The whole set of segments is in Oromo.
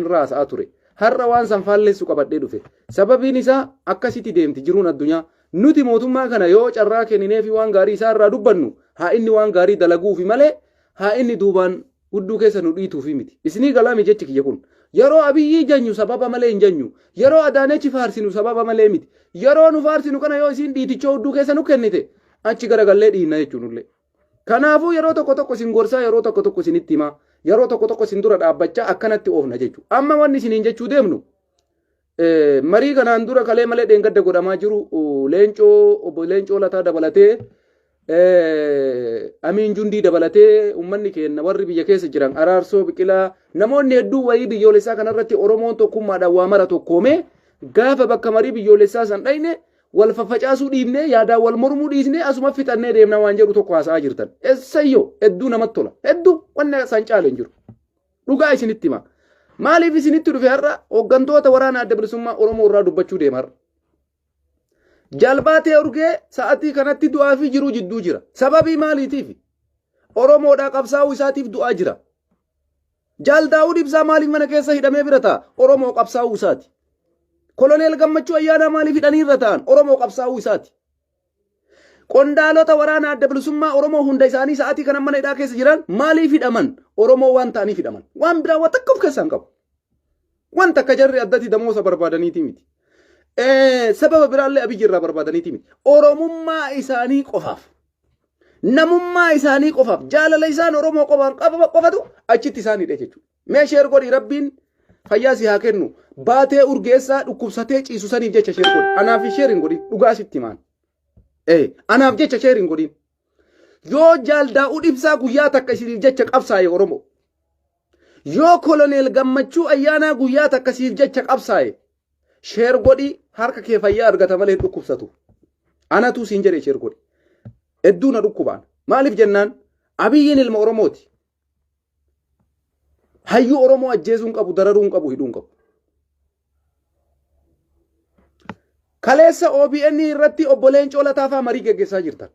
keessan irraa haasa'aa ture. Har'a waan san faallessu qabadhee dhufe. Sababiin isaa akkasitti deemti jiruun addunyaa. Nuti mootummaa kana yoo carraa kennineefi waan gaarii isaa irraa dubbannu haa inni waan gaarii dalaguufi malee haa inni duubaan hudduu keessa nu dhiituufi miti. Isinii galaami jechi kiyya kun. Yeroo Abiyyii janyu sababa malee hin janyu. Yeroo Adaanechi faarsinu sababa malee miti. Yeroo nu faarsinu kana yoo isiin dhiitichoo hudduu keessa nu kennite achi garagallee dhiinna jechuunullee. Kanaafuu yeroo tokko tokko isin gorsaa, yeroo tokko tokko isinitti himaa, yeroo tokko tokko isin dura dhaabbachaa akkanatti oofna jechuudha. Amma wanni isiniin jechuu deemnu marii kanaan dura kalee malee dheengadda godhamaa jiru Leencoo, obbo Leencoo Lataa dabalatee, Amiin Jundii dabalatee, uummanni keenya warri biyya keessa jiran, Araarsoo Biqilaa, namoonni hedduu wayii biyyoolessaa kanarratti Oromoon tokkummaadhaan waa mara tokkoomee gaafa bakka marii biyyoolessaa san dhayne wal faffacaasuu dhiifnee, yaadaan wal mormuu dhiisnee, asuma fixannee deemna waan jedhu tokko haasa'aa jirtan. Eessayyoo, hedduu namatti tola. Hedduu wanni san caale hin jiru. Dhugaa isinitti hima. Maaliif isinitti dhufe har'a? Hooggantoota waraana Adda Bilisummaa Oromoo irraa dubbachuu deema har'a. Jalbaatee Urgee sa'atii kanatti du'aa fi jiruu jidduu jira. Sababii maaliitiif? Oromoodhaa qabsaa'uu isaatiif du'aa jira. Jaal Daawud Ibsaa maaliif mana keessa hidhamee bira ta'a? Oromoo qabsaa'uu isaati. Koloneel Gammachuu Ayyaanaa maaliif hidhanii irra ta'an? Oromoo qabsaa'uu isaati. Qondaalota waraana Adda Bilisummaa Oromoo hunda isaanii sa'aatii kana mana hidhaa keessa jiran maaliif hidhaman? Oromoo waan ta'aniif hidhaman. Waan biraa waan takka of keessaa hin qabu. Waan takka jarri addatti damoosa barbaadaniiti miti. Sababa biraallee Abiyyi irraa barbaadaniiti miti. Oromummaa isaanii qofaaf. Namummaa isaanii qofaaf, jaalala isaan Oromoo qofaan qofatu achitti isaan hidhe jechuudha. Mee share godhi, Rabbiin fayyaa si haa kennu. Baatee Urgeessaa dhukkubsatee ciisu saniif jecha share godhi. Anaaf share hin godhin, dhugaa sitti himaan. Anaaf jecha share hin godhin. Yoo Jaal Daa'ud Ibsaa guyyaa takka isiniif jecha qabsaa'e Oromoo. Yoo Koloneel Gammachuu Ayyaanaa guyyaa takka siif jecha qabsaa'e, share godhi, harka kee fayyaa argata malee hin dhukkubsatu. Anatu siin jedhe, share godhi. Hedduu na dhukkubaan. Maaliif jennaan, Abiyyiin ilma Oromooti. Hayyuu Oromoo ajjeesuu hin qabu, dararuu hin qabu, hidhuu hin qabu. Kaleessa OBN irratti obbo Leencoo Lataa fa'aa marii geggeessaa jirtan.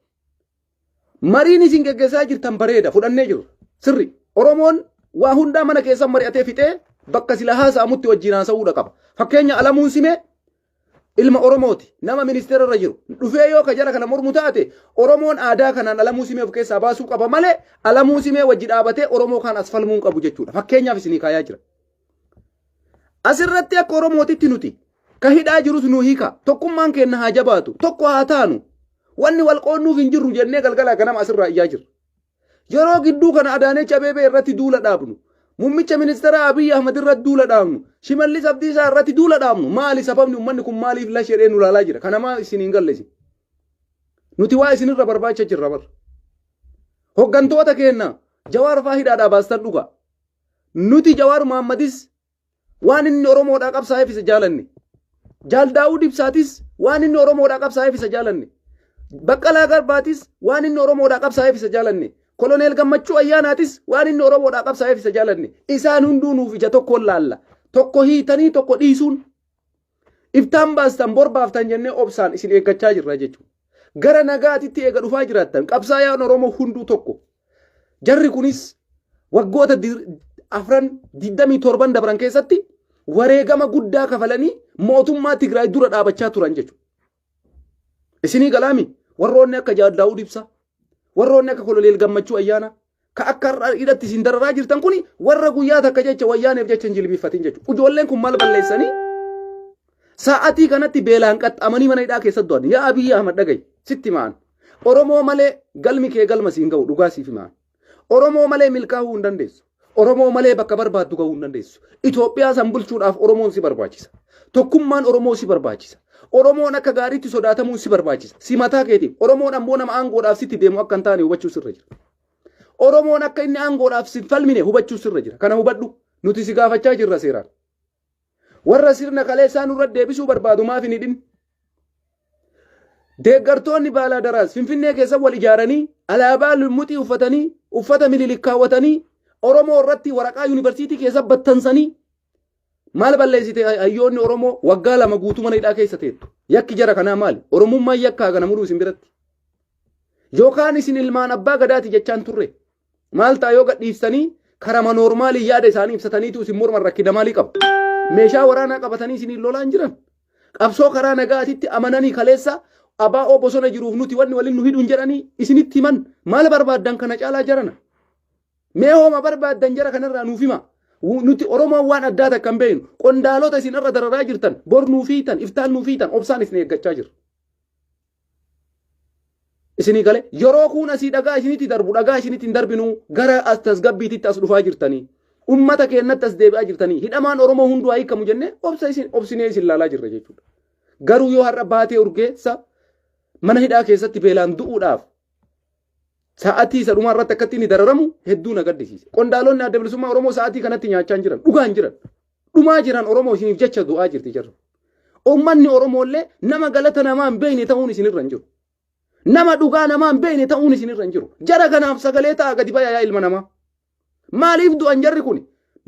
Mariin isin geggeessaa jirtan bareeda, fudhannee jiru. Sirri. Oromoon waa hundaa mana keessan mari'atee fixee bakka sila haasa'amutti wajjin haasa'uudha qaba. Fakkeenya, Alamuun Simee ilma Oromooti. Nama ministeera irra jiru. Dhufee yoo ka jara kana mormu taate, Oromoon aadaa kanaan Alamuu Simee of keessaa baasuu qaba malee Alamuu Simee wajji dhaabatee Oromoo kaan as falmuu hin qabu jechuudha. Fakkeenyaaf isinii kaayaa jira. Asirratti akka Oromootitti nuti ka hidhaa jirus nu hiika. Tokkummaan keenya haa jabaatu. Tokko haa taanu. Wanni wal qoonnuuf hin jirru jennee galgalaa ganama asirraa iyyaa jirra. Yeroo gidduu kana Adaanech Abeebee irratti duula dhaabnu, Muummicha Ministeera Abiy Ahmad irratti duula dhaabnu, Shimallis Abdiisaa irratti duula dhaabnu, maali sababni? Uummanni kun maaliif lash jedhee nu laalaa jira? Kana maa isin hin galle isin? Nuti waa isinirra barbaacha jirra bar. Hoggantoota keenya Jawaar faa hidhaadhaa baastan dhugaa. Nuti Jawaar Muhammadis waan inni Oromoodhaa qabsaa'eef isa jaalanne. Jaal Daawud Ibsaatis waan inni Oromoodhaa qabsaa'eef isa jaalanne. Baqqalaa Garbaatis waan inni Oromoodhaa qabsaa'eef isa jaalanne. Koloneel Gammachuu Ayyaanaatis waan inni Oromoodhaa qabsaa'eef isa jaalanne. Isaan hunduu nuuf ija tokkoon laalla. Tokko hiitanii tokko dhiisuun, iftaan baastan bor baaftan jennee obsaan isin eeggachaa jirra jechuudha. Gara nagaatitti eega dhufaa jiraattan, qabsaa'aan Oromoo hunduu tokko. Jarri kunis waggoota afran 27 dabran keessatti wareegama guddaa kafalanii mootummaa Tigraay dura dhaabachaa turan jechuudha. Isinii galaami? Warroonni akka Jaal Daawud Ibsaa, warroonni akka Koloneel Gammachuu Ayyaanaa, ka akka har'a hidhatti isin dararaa jirtan kuni warra guyyaa takka jecha Wayyaaneef jecha hin jilbiiffatin jechuudha. Ijoolleen kun maal balleessanii sa'atii kanatti beelaan qaxxamanii mana hidhaa keessatti du'an? Yaa Abiyyi Ahmad, dhagayi, sitti himaan. Oromoo malee galmi kee galma siin ga'u, dhugaa siif himaan. Oromoo malee milkaa'uu hin dandeessu. Oromoo malee bakka barbaaddu ga'uu hin dandeessu. Itoophiyaa san bulchuudhaaf Oromoon si barbaachisa. Tokkummaan Oromoo si barbaachisa. Oromoon akka gaariitti sodaatamuun si barbaachisa. Si mataa keetiif. Oromoon ammoo nama aangoodhaaf sitti deemu akka hin taane hubachuu sirra jira. Oromoon akka inni aangoodhaaf si falmine hubachuu sirra jira. Kana hubadhu. Nuti si gaafachaa jirra seeraan. Warra sirna kaleessaa nurra deebisuu barbaadu maaf hin hidhin? Deeggartoonni Baalaa Daraas Finfinnee keessa wal ijaaranii, alaabaa lummuxii uffatanii, uffata Minilik kaawwatanii, Oromoo irratti waraqaa yuunivarsiitii keessa battansanii, maal balleessite hayyoonni Oromoo waggaa 2 guutuu mana hidhaa keessa teettu? Yakki jara kanaa maali? Oromummaan yakkaa kana muruu isin biratti. Yookaan isin ilmaan abbaa gadaati jechaan turre. Maal ta'a yoo gadhiistanii Karama noormaalii yaada isaanii ibsataniitu isin morman rakkina maalii qabu? Meeshaa waraanaa qabatanii isiniin lolaa hin jiran. Qabsoo karaa nagaatitti amananii kaleessa abaa'oo bosona jiruuf nuti wanni waliin nu hidhu hin jedhanii isinitti himan. Maal barbaaddan kana caalaa jarana? Mee hooma barbaaddan jara kanarraa nuuf hima. Nuti Oromoon waan addaa takka hin beeknu. Qondaalota isin irra dararaa jirtan bor nuuf hiitan, iftaan nuuf hiitan, obsaan isin eeggachaa jirra. Isinii gale yeroo kuun asii dhagaa isinitti darbu dhagaa isinitti hin darbinu gara as tasgabbiititti as dhufaa jirtanii. Ummata keennatti as deebi'aa jirtanii hidhamaan Oromoo hunduu haa hiikamu jennee obsa isin obsinee isin laalaa jirra jechuudha. Garuu yoo har'a baatee urgeessa mana hidhaa keessatti beelaan du'uudhaaf sa'atii isa dhumaa irratti akkatti inni dararamu hedduu na gaddisiise. Qondaalonni adda bilisummaa Oromoo sa'atii kanatti nyaachaa hin jiran, dhugaa hin jiran. Dhumaa jiran Oromoo isiniif jecha du'aa jirti jarri. Uummanni Oromoo illee nama galata namaa hin beekne ta'uun isinirra hin jiru. Nama dhugaa namaa hin beekne ta'uun isinirra hin jiru. Jara kanaaf sagalee ta'a gadi bayaa yaa ilma namaa. Maaliif du'an jarri kun?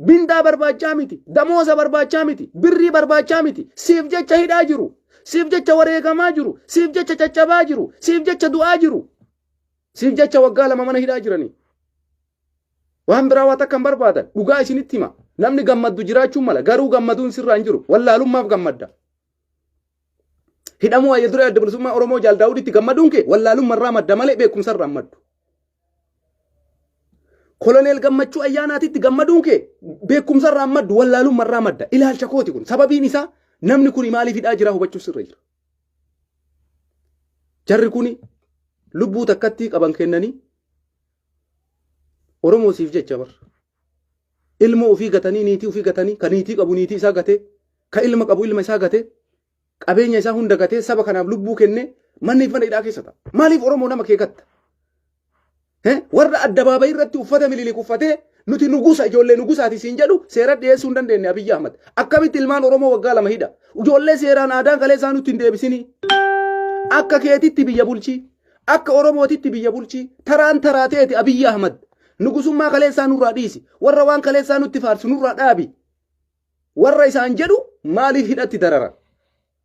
Mindaa barbaachaa miti, damooza barbaachaa miti, birrii barbaachaa miti. Siif jecha hidhaa jiru, siif jecha wareegamaa jiru, siif jecha caccabaa jiru, siif jecha du'aa jiru. Siif jecha waggaa 2 mana hidhaa jiranii. Waan biraa waa takka hin barbaadan. Dhugaa isinitti hima. Namni gammaddu jiraachuu mala. Garuu gammaduun sirraa hin jiru. Wallaalummaaf gammadda. Hidhamuu hayya duree adda bilisummaa Oromoo Jaal Daawuditti gammaduun kee wallaalummaa irraa madda malee beekumsa irraa hin maddu. Koloneel Gammachuu Ayyaanaatitti gammaduun kee beekumsa irraa hin maddu wallaalummaa irraa madda. Ilaalcha kooti kun. Sababiin isaa namni kun maaliif hidhaa jira hubachuu sirra jira. Jarri kun lubbuu takkattii qaban kennanii Oromoo siif jecha bar. Ilmoo ofii gatanii niitii ofii gatanii ka niitii qabu niitii isaa gatee ka ilma qabu ilma isaa gatee qabeenya isaa hunda gatee saba kanaaf lubbuu kennee manni mana hidhaa keessa ta'a. Maaliif Oromoo nama kee gatta? Warra addabaabayii irratti uffata mililik uffatee nuti nugusa ijoollee nugusaati siin jedhu seera dhiyeessuu hin dandeenye Abiyyi Ahmad. Akkamitti ilmaan Oromoo waggaa 2 hidha? Ijoollee seeraan aadaan kalee isaa nutti hin deebisinii. Akka keetitti biyya bulchii. Akka Oromootitti biyya bulchii. Taraan taraa teeti Abiyyi Ahmad. Nugusummaa kaleessaa nurraa dhiisi. Warra waan kaleessaa nutti faarsu nurraa dhaabi. Warra isaan jedhu maaliif hidhatti darara?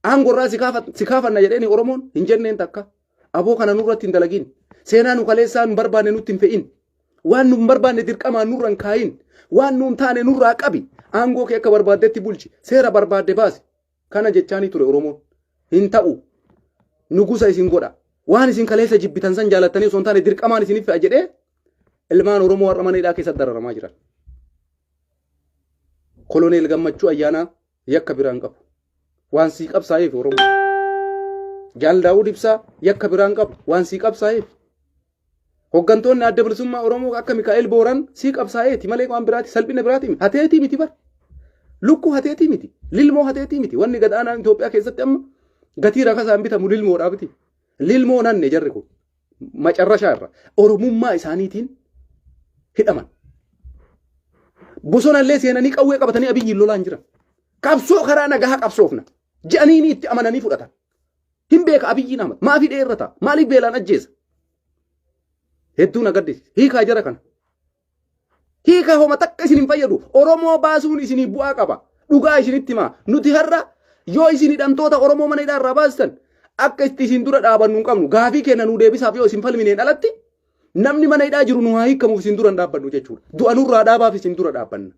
Aangorraa si kaafanna jedheeni Oromoon hin jenneen takka. Aboo kana nurratti hin dalagin. Seenaa nu kaleessaa nu barbaanne nutti hin fe'in. Waan nu hin barbaanne dirqamaan nurra hin kaayin. Waan nu hin taane nurraa qabi. Aangoo kee akka barbaaddetti bulchi. Seera barbaadde baasi. Kana jechaanii ture Oromoon. Hin ta'u. Nugusa isin godha. Waan isin kaleessa jibbitan san jaalattanii osoo hin taane dirqamaan isiniif fe'a jedhee ilmaan Oromoo har'a mana hidhaa keessatti dararamaa jiran. Koloneel Gammachuu Ayyaanaa yakka biraan qabu. Waan sii qabsaa'eef Oromoo. Jaal Daawud Ibsaa yakka biraan qabu. Waan sii qabsaa'eef. Hoggantoonni adda bilisummaa Oromoo akka Mikaa'el Booran sii qabsaa'eeti malee waan biraati salphina biraati miti. Hateetii miti bar. Lukkuu hateetii miti. Lilmoo hateetii miti. Wanni gad aanaan Itoophiyaa keessatti amma gatii rakasaan bitamu lilmoodhaa miti. Lilmoo nanne jarri kun. Macarrashaa irra Oromummaa isaaniitiin hidhaman. Bosonallee seenanii qawwee qabatanii Abiyyiin lolaan jiran. Qabsoo karaa nagahaa qabsoofna. Je'anii itti amananii fudhatan. Hin beeka Abiyyiin Ahmad. Maaf hidhee irra ta'a? Maaliif beelaan ajjeesa? Hedduu na gaddisiisa. Hiikaa jara kana. Hiikaa homa takka isin hin fayyadu. Oromoo baasuun isinii bu'aa qaba. Dhugaa isinitti himaa. Nuti har'a yoo isin hidhamtoota Oromoo mana hidhaa irraa baastan akka itti isin dura dhaabannu hin qabnu. Gaafii keenya nuu deebisaaf yoo isin falmineen alatti namni mana hidhaa jiru nu haa hiikamuuf isin dura hin dhaabbannu jechuudha. Du'a nurraa dhaabaaf isin dura dhaabbanna.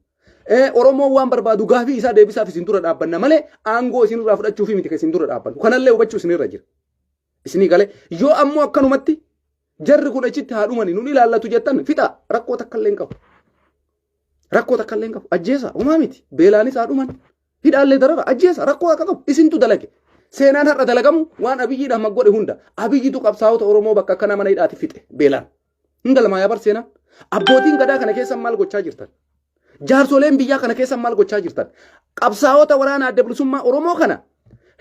Oromoon waan barbaadu gaafii isaa deebisaaf isin dura dhaabbanna malee aangoo isin irraa fudhachuuf miti kan isin dura dhaabbannu. Kanallee hubachuu isin irra jira. Isinii galee yoo ammoo akkanumatti jarri kun achitti haa dhumani nun ilaallatu jettan fixa rakkoo takka illee hin qabu. Rakkoo takka illee hin qabu. Ajjeesa homaa miti. Beelaanis haa dhuman. Hidhaallee darara ajjeesa rakkoo akka qabu isintu dalage. Seenaan har'a dalagamu waan Abiyyiin Ahmad godhe hunda Abiyyitu qabsaa'ota Oromoo bakka akkana mana hidhaati fixe beelaan. Hin galmaa bar seenaan. Abbootiin gadaa kana keessa maal gochaa jirtan? Jaarsoleen biyyaa kana keessa maal gochaa jirtan? Qabsaa'ota waraana adda bilisummaa Oromoo kana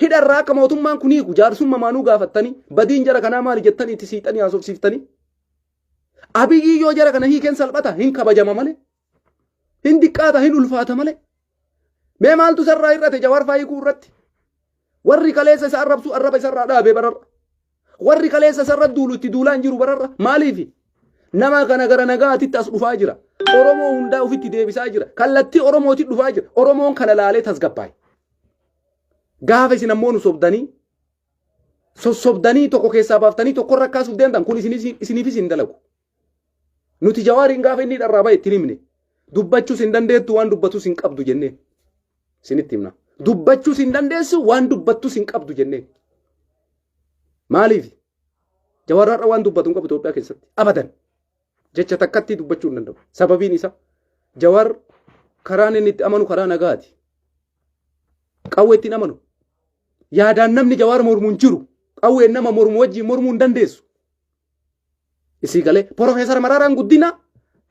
hidharraa akka mootummaan kun hiiku jaarsummaa maanuu gaafattanii badiin jara kanaa maali jettanii itti siixanii haasofsiiftanii? Abiyyi yoo jara kana hiikeen salphata hin kabajama malee. Hin diqqaata hin ulfaata malee. Mee maaltu isarraa hir'ate Jawaar faa hiikuu irratti? Warri kaleessa isa arrabsu arraba isarraa dhaabee bararra. Warri kaleessa isarra duulu itti duulaa hin jiru bararra. Maaliifi? Nama kana gara nagaatitti as dhufaa jira. Oromoo hundaa ofitti deebisaa jira. Kallattii Oromootti dhufaa jira. Oromoon kana laalee tasgabbaa'e. Gaafa isin ammoo nu sobdanii sossobdanii tokko keessaa baaftanii tokko irra kaasuuf deemtan kun isiniifis hin dalagu. Nuti Jawaariin gaafa inni dharraa ba'e itti himne. Dubbachuus hin dandeettu waan dubbatus hin qabdu jenneen. Isinitti himna. Dubbachuus hin dandeessu waan dubbattus hin qabdu jenneen. Maaliif? Jawaar har'a waan dubbatu hin qabu Itoophiyaa keessatti. Abadan. Jecha takkatti dubbachuu hin danda'u. Sababiin isaa Jawaar karaan inni itti amanu karaa nagaati. Qawwee ittiin amanu. Yaadaan namni Jawaar mormu hin jiru. Qawween nama mormu wajjin mormuu hin dandeessu. Isii galee Profeesar Maraaraan Guddinaa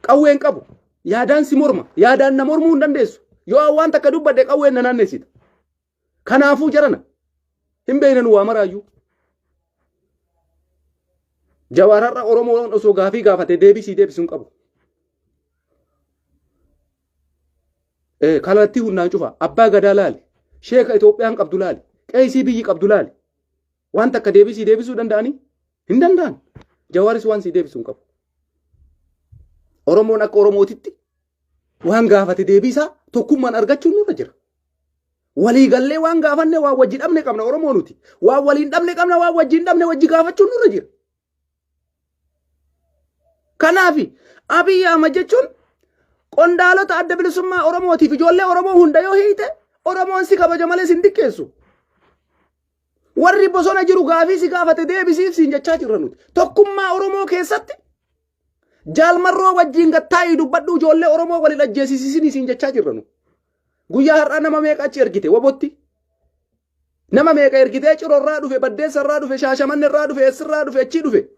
qawwee hin qabu. Yaadaan si morma. Yaadaan na mormuu hin dandeessu. Yoo waan takka dubbadhe qawween na naannessita. Kanaafuu jarana hin beekna nu waa maraayyuu. Jawaar har'a Oromoon osoo gaafii gaafate deebii sii deebisu hin qabu. Kallattii hundaan cufa. Abbaa gadaa laali. Sheeka Itoophiyaan qabdu laali. Qeesii biyyi qabdu laali. Waan takka deebii sii deebisuu danda'anii? Hin danda'an. Jawaaris waan sii deebisu hin qabu. Oromoon akka Oromootitti waan gaafate deebii isaa tokkummaan argachuun nurra jira. Walii gallee waan gaafanne waan wajji dhabne qabna Oromoo nuti. Waan waliin dhabne qabna waan wajjiin dhabne wajji gaafachuun nurra jira. Kanaaf Abiy Ahmad jechuun qondaalota adda bilisummaa Oromootiif ijoollee Oromoo hunda yoo hiite Oromoon si kabaja malee sin diqqeessu. Warri bosona jiru gaafii si gaafate deebisiif siin jechaa jirra nuti. Tokkummaa Oromoo keessatti Jaalmarroo wajjin gattaa'ii dubbadhu ijoollee Oromoo waliin ajjeesisiisin siin jechaa jirra nu. Guyyaa har'aa nama meeqa achi ergite wabotti? Nama meeqa ergitee cirorraa dhufe, baddeessarraa dhufe, shaashamannerraa dhufe, eessirraa dhufe, achii dhufe.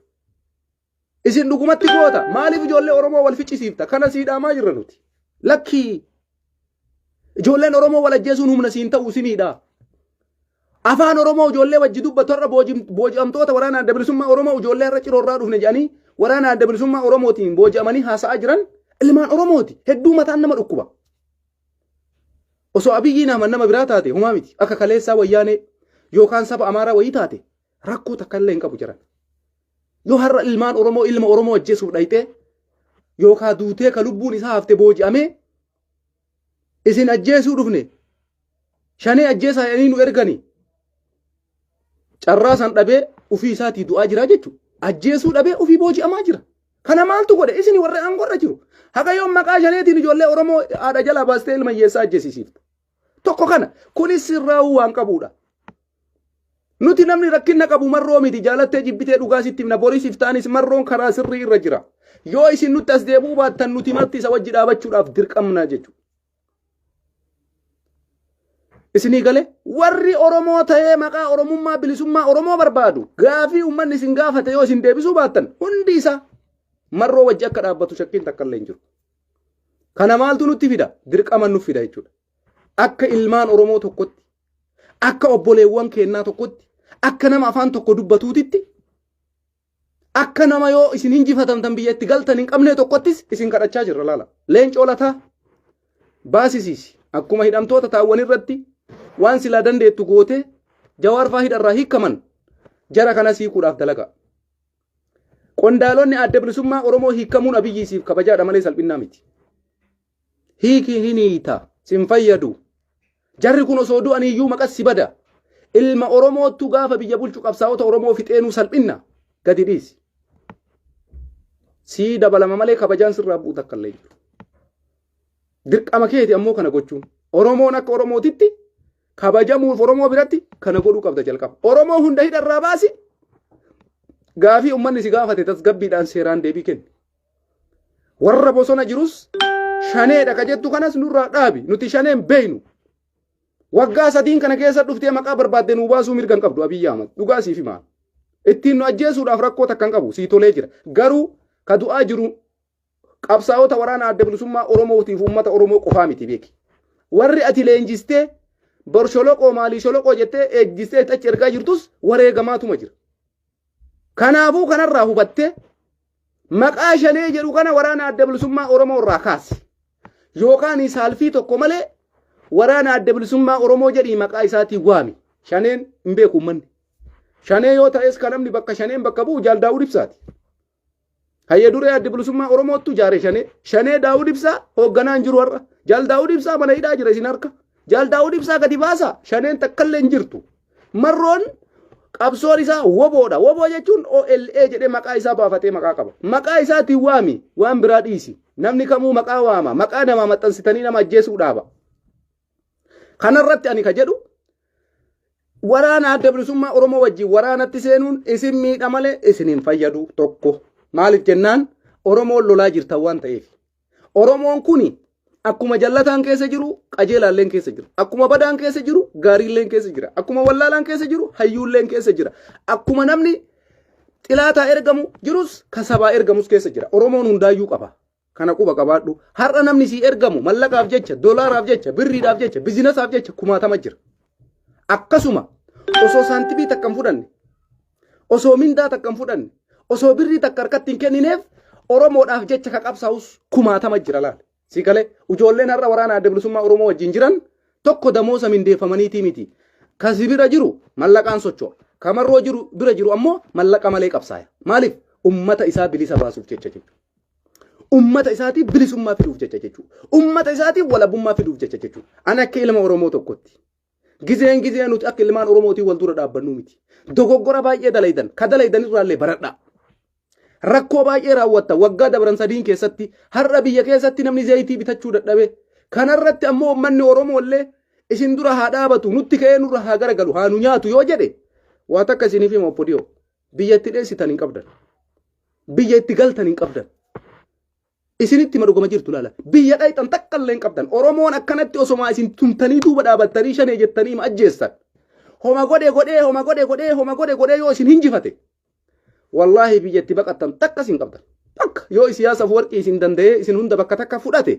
Isin dhugumatti goota. Maaliif ijoollee Oromoo wal ficcisiifta? Kana sii dhaamaa jirra nuti. Lakkii. Ijoolleen Oromoo wal ajjeesuun humna siin ta'u isiniidha. Afaan Oromoo ijoollee wajji dubbatu har'a booji'amtoota waraana adda bilisummaa Oromoo ijoollee har'a ciroorraa dhufne jedhanii waraana adda bilisummaa Oromootiin booji'amanii haasa'aa jiran ilmaan Oromooti. Hedduu mataan nama dhukkuba. Osoo Abiyyiin Ahmad nama biraa taate homaa miti. Akka kaleessaa wayyaanee yookaan saba Amaaraa wayii taate rakkoo takka illee hin qabu jiran. Yoo har'a ilmaan Oromoo ilma Oromoo ajjeesuuf dhayxee yookaan duutee ka lubbuun isaa hafte booji'amee isin ajjeesuu dhufne shanee ajjeesaa jedhanii nu erganii carraa san dhabee ofii isaatii du'aa jira jechuudha. Ajjeesuu dhabee ofii booji'amaa jira. Kana maaltu godhe isin warra aangorra jiru. Haga yoom maqaa shaneetiin ijoollee Oromoo haadha jalaa baastee ilma hiyyeessaa ajjeesisiifta. Tokko kana kunis sirraa'uu waan qabuudha. Nuti namni rakkinna qabu marroo miti jaalattee jibbitee dhugaa sitti himna boris iftaanis marroon karaa sirrii irra jira. Yoo isin nutti as deebi'uu baattan nuti marti isa wajji dhaabachuudhaaf dirqamna jechuudha. Isinii galee warri Oromoo ta'ee maqaa Oromummaa bilisummaa Oromoo barbaadu gaafii uummanni isin gaafate yoo isin deebisuu baattan hundi isaa marroo wajji akka dhaabbatu shakkiin takka illee hin jiru. Kana maaltu nutti fida? Dirqama nutti fida jechuudha. Akka ilmaan Oromoo tokkotti, akka obboleewwan keennaa tokkotti, akka nama afaan tokko dubbatuutitti, akka nama yoo isin hinjifatamtan biyya itti galtan hin qabnee tokkottis isin kadhachaa jirra laala. Leencoo Lataa baasisiisi. Akkuma hidhamtoota taawwan irratti waan silaa dandeettu gootee Jawaar faa hidharraa hiikkaman jara kanas hiikuudhaaf dalagaa. Qondaalonni adda bilisummaa Oromoo hiikkamuun Abiyyi siif kabajaadha malee salphinnaa miti. Hiiki hin hiita sin fayyadu. Jarri kun osoo du'aniiyyuu maqas si bada. Ilma Oromoottu gaafa biyya bulchu qabsaa'ota Oromoo fixeenuu salphinna gadi dhiisi. Sii dabalama malee kabajaan sirraa bu'u takka illee jiru. Dirqama keeti ammoo kana gochuun. Oromoon akka Oromootitti kabajamuuf Oromoo biratti kana godhuu qabda jalqaba. Oromoo hunda hidharraa baasi. Gaafii uummanni si gaafate tasgabbiidhaan seeraan deebii kenni. Warra bosona jirus shaneedha ka jettu kanas nurraa dhaabi. Nuti shaneen beeynu. Waggaa sadiin kana keessa dhuftee maqaa barbaadde nuu baasuu mirga hin qabdu Abiyyi Ahmad. Dhugaa siif himaa. Ittiin nu ajjeesuudhaaf rakkoo takka hin qabu. Sii tolee jira. Garuu ka du'aa jiru qabsaa'ota waraana adda bilisummaa Oromootiif uummata Oromoo qofaa miti beeki. Warri ati leenjistee bor sholoqoo maalii sholoqoo jettee eeggistee achi ergaa jirtus wareegamaatuma jira. Kanaafuu kanarraa hubattee maqaa shanee jedhu kana waraana adda bilisummaa Oromoo irraa kaasi. Yookaan saalfii tokko malee waraana adda bilisummaa Oromoo jedhii maqaa isaatiin waami. Shaneen hin beeku uummanni. Shanee yoo ta'es kan namni bakka shaneen bakka bu'u Jaal Daawud Ibsaati. Hayya duree adda bilisummaa Oromoottu jaare shanee. Shanee Daawud Ibsaa hoogganaan jiru har'a. Jaal Daawud Ibsaa mana hidhaa jira isin harka. Jaal Daawud Ibsaa gadi baasa. Shaneen takkallee hin jirtu. Marroon qabsoon isaa woboodha. Woboo jechuun OLA jedhee maqaa isaa baafatee maqaa qaba. Maqaa isaatiin waami waan biraa dhiisi. Namni kamuu maqaa waama. Maqaa namaa maxxansitanii nama ajjeesuu dhaaba. Kanarratti ani ka jedhu waraana adda bilisummaa Oromoo wajjin waraanatti seenuun isin miidha malee isin hin fayyadu tokko. Maaliif jennaan Oromoon lolaa jirtan waan ta'eef. Oromoon kuni akkuma jallataan keessa jiru qajeelaalleen keessa jira. Akkuma badaan keessa jiru gaariilleen keessa jira. Akkuma wallaalaan keessa jiru hayyuulleen keessa jira. Akkuma namni xilaataa ergamu jirus kasabaa ergamus keessa jira. Oromoon hundaayyuu qaba. Kana quba qabaadhu. Har'a namni sii ergamu mallaqaaf jecha, doolaaraaf jecha, birriidhaaf jecha, biizinasaaf jecha kumaatama jira. Akkasuma osoo saantibii takka hin fudhanne, osoo mindaa takka hin fudhanne, osoo birrii takka harkatti hin kennineef Oromoodhaaf jecha ka qabsaa'us kumaatama jira laal. Sii galee ijoolleen har'a waraana adda bilisummaa Oromoo wajjin jiran tokko damoosa mindeeffamaniitii miti. Ka si bira jiru mallaqaan socho'a. Ka marroo jiru bira jiru ammoo mallaqa malee qabsaaya. Maaliif? Ummata isaa bilisa baasuuf jecha jechuudha. Ummata isaatiif bilisummaa fiduuf jecha jechuudha. Ummata isaatiif walabummaa fiduuf jecha jechuudha. Ani akka ilma Oromoo tokkotti. Gizeen gizee nuti akka ilmaan Oromootiin wal dura dhaabbannuu miti. Dogoggora baay'ee dalaydan. Ka dalaydan irraallee baradhaa. Rakkoo baay'ee raawwatta waggaa dabran sadiin keessatti har'a biyya keessatti namni zayitii bitachuu dadhabe. Kanarratti ammoo uummanni Oromoo illee isin dura haa dhaabatu nutti ka'ee nurra haa garagalu haa nu nyaatu yoo jedhe waa takka isiniif hima obbo Diyoo. Biyya itti dheessitan hin qabdan. Biyya itti galtan hin qabdan. Isinitti hima dhugama jirtu laala. Biyya dhayxan takka illee hin qabdan. Oromoon akkanatti osomaa isin tumtanii duuba dhaabattanii shanee jettanii hima ajjeessan. Homa godhe godhee homa godhe godhee homa godhe godhee yoo isin hinjifate. Wallaahi biyya itti baqattan takkas hin qabdan. Takka yoo siyaasa warqii isin danda'ee isin hunda bakka takka fudhate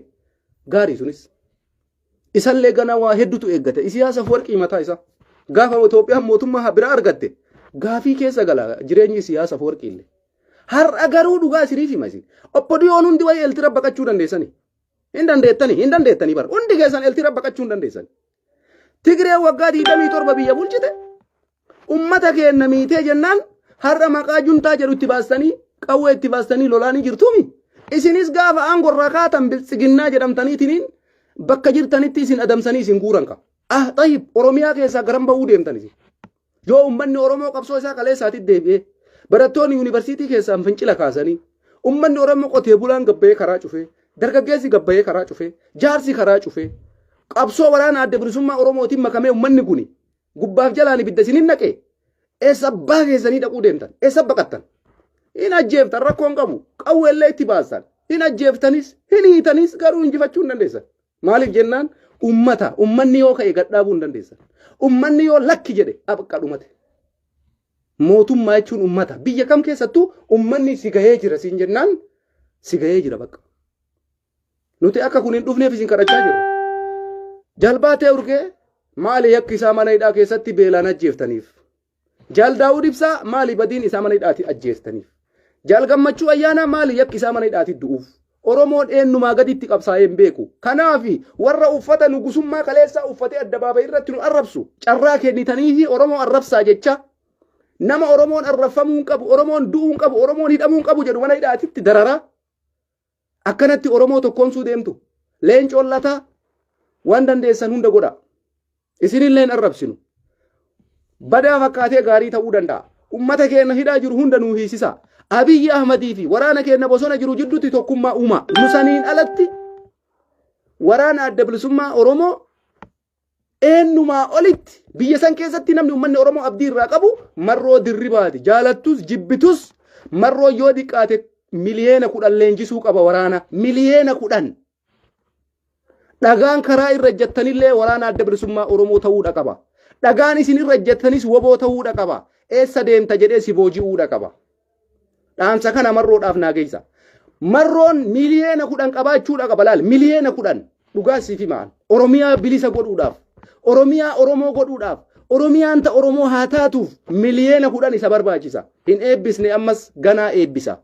gaarii sunis. Isallee ganaa waa hedduutu eeggate. Isiyaas Afwarqii mataa isaa. Gaafa Itoophiyaan mootummaa biraa argatte gaafii keessa gala jireenyi Isiyaas Afwarqii illee. Har'a garuu dhugaa isiniif hima isin. Obbo Diyoon hundi wayii Eltira baqachuu dandeessani. Hin dandeettani, hin dandeettanii bara. Hundi keessan Eltira baqachuu hin dandeessani. Tigreen waggaa 27 biyya bulchite ummata keenna miitee jennaan har'a maqaa juntaa jedhu itti baastanii qawwee itti baastanii lolaanii jirtuumi. Isinis gaafa aangorraa kaatan biltsiginnaa jedhamtaniitiniin bakka jirtanitti isin adamsanii isin guuran ka. Ah xayyib Oromiyaa keessaa garam ba'uu deemtan isin. Yoo ummanni Oromoo qabsoo isaa kaleessaatti deebi'ee barattoonni yuunivarsiitii keessaan fincila kaasanii ummanni Oromoo qotee bulaan gabbayee karaa cufee dargaggeessi gabbayee karaa cufee jaarsi karaa cufee qabsoo waraana adda bilisummaa Oromootiin makamee ummanni kuni Gubbaaf jalaan ibidda isinin naqe eessa abbaa keessanii dhaquu deemtan? Eessa baqattan? Hin ajjeeftan rakkoon qabu. Qawweellee itti baastan. Hin ajjeeftanis, hin hiitanis garuu injifachuu hin dandeessan. Maaliif jennaan ummata, ummanni yoo ka'e gad dhaabuu hin dandeessan. Ummanni yoo lakki jedhe abqa dhumate. Mootummaa jechuun ummata. Biyya kam keessattuu ummanni si gahee jira siin jennaan si gahee jira bakka. Nuti akka kun hin dhufneef isin kadhachaa jirra. Jalbaatee urgee maali yakki isaa mana hidhaa keessatti beelaan ajjeeftaniif? Jaal Daawud Ibsaa maali badiin isaa mana hidhaatti ajjeestaniif? Jaal Gammachuu Ayyaanaa maali yakki isaa mana hidhaatti du'uuf? Oromoon eenyumaa gaditti qabsaa'ee hin beeku. Kanaaf warra uffata nugusummaa kaleessaa uffatee addabaabayii irratti nu arrabsu carraa kennitaniifi Oromoo arrabsaa jecha nama Oromoon arrabfamuu hin qabu, Oromoon du'uu hin qabu, Oromoon hidhamuu hin qabu jedhu mana hidhaatitti dararaa. Akkanatti Oromoo tokkoomsuu deemtu. Leencoon lataa waan dandeessan hunda godha. Isinillee hin arrabsinu. Badaa fakkaatee gaarii ta'uu danda'a. Ummata keenya hidhaa jiru hunda nuu hiisisa. Abiyyi Ahmadii fi waraana keenya bosona jiru jidduutti tokkummaa uumaa. Nu saniin alatti waraana adda bilisummaa Oromoo eenyumaa olitti biyya san keessatti namni uummanni Oromoo abdii irraa qabu marroo dirribaati. Jaalattus jibbitus marroo yoo diqqaate 10 miliyoona leenjisuu qaba waraana. 10 miliyoona. Dhagaan karaa irra ejjettanillee waraana adda bilisummaa Oromoo ta'uudha qaba. Dhagaan isin irra ejjettanis woboo ta'uudha qaba. Eessa deemta jedhee si booji'uudha qaba. Dhaamsa kana marroodhaaf naa geessa. Marroon 10 miliyoona qabaachuudha qaba laal 10 miliyoona dhugaa siif himaan. Oromiyaa bilisa godhuudhaaf, Oromiyaa Oromoo godhuudhaaf, Oromiyaan ta Oromoo haa taatuuf 10 miliyoona isa barbaachisa. Hin eebbisne ammas ganaa eebbisa.